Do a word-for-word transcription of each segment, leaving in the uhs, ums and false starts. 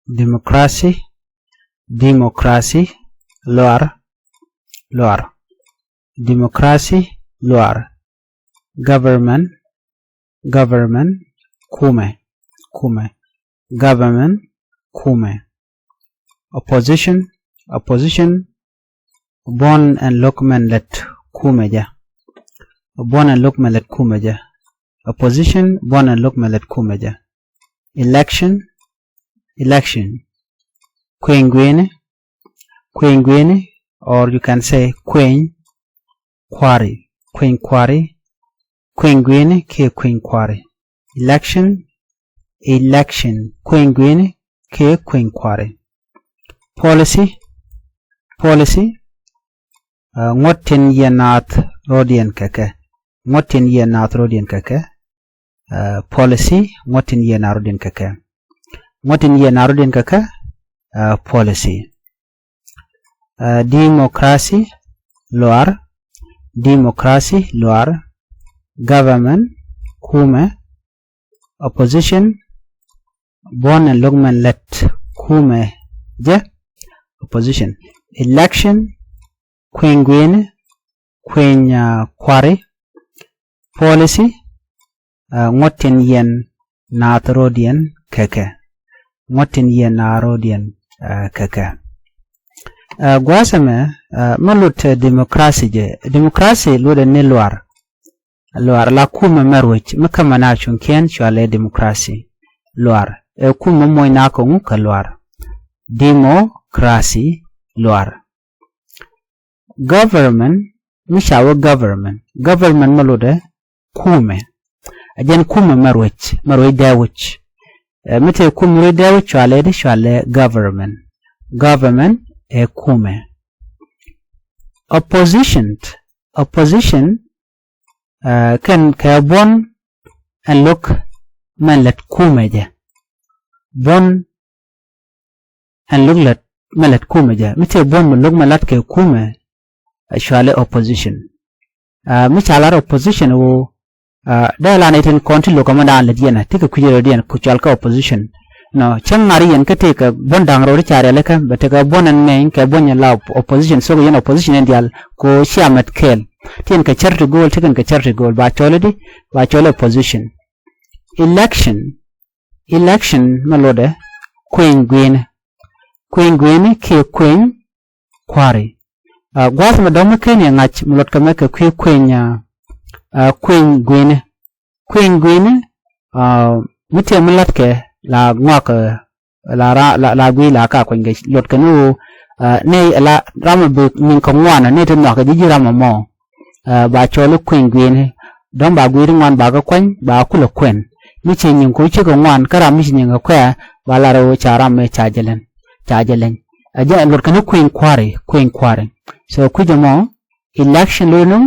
Democracy, democracy, luaar, luaar. Democracy, luaar. Government, government, kumɛ, kumɛ. Government, kumɛ. Opposition, opposition, buɔ̱n ɛn lo̱k mɛn lät kumɛ jɛ. Buɔ̱n ɛn lo̱k mɛn lät kumɛ jɛ. Opposition, buɔ̱n ɛn lo̱k mɛn lät kumɛ jɛ. Election, election. Kueny gui̱ni, kueny gui̱ni, or you can say kueny kua̱ri, kueny kua̱ri, kueny gui̱ni kiɛ kueny kua̱ri. Election, election, kueny gui̱ni kiɛ kueny kua̱ri. Policy, policy, uh, ŋuɔ̱t tin yiɛn naath rɔ̱diɛn kɛ kɛ. Ŋuɔ̱t tin yiɛn naath rɔ̱diɛn kɛ kɛ. Uh, policy, ŋuɔ̱t tin yiɛn naath rɔ̱diɛn kɛ kɛ. Ŋuɔ̱t tin yiɛn naath rɔ̱diɛn kɛ kɛ, uh, policy. Uh, democracy, luaar. Democracy, luaar. Government, kumɛ. Opposition, buɔ̱n ɛn lo̱k mɛn lät kumɛ jɛ. Opposition. Election, kueny gui̱ni, kueny, uh, kua̱ri. Policy, uh, ŋuɔ̱t tin yiɛn naath rɔ̱diɛn kɛ kɛ. Ŋuɔ̱t tin yiɛn naath rɔ̱diɛn, uh, kɛ kɛ. Uh, gua̱a̱th ɛmɛ, uh, mɛ lut, uh, democracy jɛ. Democracy luɔtdɛ ni luaar. Luaar la kumɛ mɛ ruec mi kä mɛ na cuŋkiɛn cualɛ democracy. Luaar ɛ kumɛ moc na kɛ ŋu kɛ luaar. Democracy, luaar. Government, mi ca wä government. Government mɛ lotdɛ kumɛ. Ɛ jɛn kumɛ mɛ ruec, mɛ ruec dee wi̱c. Ɛ mi tëë kumɛ ruec dee wi̱c cualɛ di cualɛ government. Government ɛ kumɛ. Opposition, opposition, ɛ kɛn kɛ buɔ̱n ɛn lo̱k mɛn lät kumɛ jɛ. Buɔ̱n ɛn lo̱k lät mɛ lät kumɛ jɛ. Mi tëë buɔ̱n mɛ lo̱k mɛ lät kɛ kumɛ, ɛ cualɛ opposition. Ɛ mi ca lar opposition ɣöö, ɛ dee lan itin kɔn ti lo̱k ɛmɛ daan lät yɛn ɛ ti kɛ kui̱c rɔ̱diɛn ku cual kɛ opposition. Nɔ cäŋ ŋa̱r yɛn kä tëë kɛ buɔ̱n da̱ŋ rɔɔd i̱ ca rialikä bɛ tekɛ buɔ̱n ɛn ŋɛny kɛ buɔ̱n yɛn la op-, opposition, thok yɛn opposition in diaal kɛ ɣöö cia mɛt kɛɛl. Ti yɛn kɛ charity goal, ti kɛn kɛ charity goal ba cɔl i̱di, ba cɔl opposition. Election, election mɛ lotdɛ kueny gui̱ni. Kueny gui̱ni kiɛ kueny kua̱ri. Ɛ gua̱a̱th mɛ dɔ̱ŋ mi ken yɛ ŋa̱c mi luɔt kɛ mɛ kɛ kui̱ kueny, ɛ, ɛ, kueny gui̱ni. Kueny gui̱ni, ɛ, mi tëë mi la̱tkɛ la ŋɔak, ɛ, la ra-, la, la gui̱ la ka kueny kɛ luɔt kɛ ni ɣöö, ɛ, nɛy la ram ɛ bi nyiŋ kɛ ŋuan ɛ nɛy ti nhɔakɛ ji̱ ji̱ ram ɛ mɔ. Ɛ, ba cɔl i̱ kueny gui̱ni. Dɔ̱ŋ ba gui̱ni ŋuan ba kɛ kuany ba kulɛ kuɛn. Mi ci nyiŋ kɛ ɣöö cikɛ ŋuan kä ram mi ci nyiŋ kɛ kuɛ ba lar ɣöö ca ram mi ca jɛ leny. Ca jɛ leny. Ɛ jɛ luɔt kɛ ni kueny kua̱ri, kueny kua̱ri. So kui̱c ɛmɔ, election luɔt ni,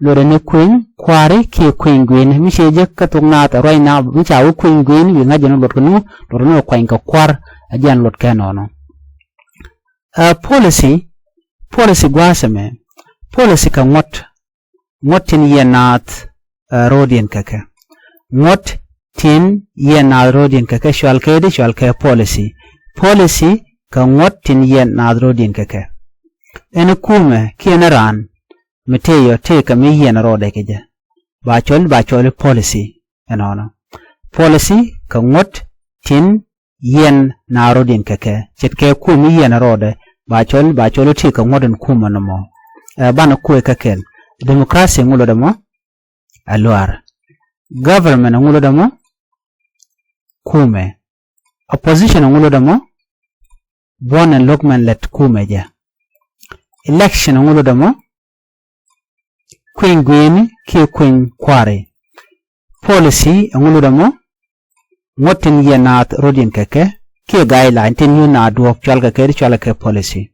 luɔt ni kueny kua̱ri kiɛ kueny gui̱ni. Mi ci jɛ kä thok naath ɛ ruac naath mi ca wä kueny gui̱ni wi̱i̱ ŋa̱c jɛ ni luɔt kɛ ni, luɔt ni kuany kɛ kua̱r. Ɛ jɛn luɔt kɛ nɔnɔ. Ɛ, policy, policy gua̱a̱th ɛmɛ. Policy kɛ ŋuɔ̱t. Ŋuɔ̱t tin yiɛn naath, ɛ, rɔɔdiɛn kɛ kɛ. Ŋuɔ̱t tin yiɛn naath rɔɔdiɛn kɛ kɛ cual kɛ di cual kɛ policy. Policy kɛ ŋuɔ̱t tin yiɛn naath rɔɔdiɛn kɛ kɛ. Ɛn kumɛ kiɛn raan mi tëë yɔ tëë kɛ mi yiɛn rɔɔdɛ kɛ jɛ. Ba cɔl, ba cɔl i̱ policy ɛnɔnɔ. Policy kɛ ŋuɔ̱t tin yiɛn naath rɔɔdiɛn kɛ kɛ. Ce̱tkɛ kum mi yiɛn rɔɔdɛ ba cɔl, ba cɔl i̱ tëë kɛ ŋuɔ̱t in kumɛ nɔmɔ. Ɛ, banɛ kuɛ kä kɛl. Democracy ŋu lotdɛ mɔ? Ɛ luaar. Government ŋu lotdɛ mɔ? Kumɛ. Opposition ŋu lotdɛ mɔ? Buɔ̱n ɛn lo̱k mɛn lät kumɛ jɛ. Election ŋu lotdɛ mɔ? Kueny gui̱ni kiɛ kueny kua̱ri. Policy ɛŋu lotdɛ mɔ? Ŋuɔ̱t tin yiɛn naath rɔɔdiɛn kɛ kɛ kiɛ guideline tin nyuth naath duɔ̱ɔ̱p cual kɛ kɛ di cual kɛ policy.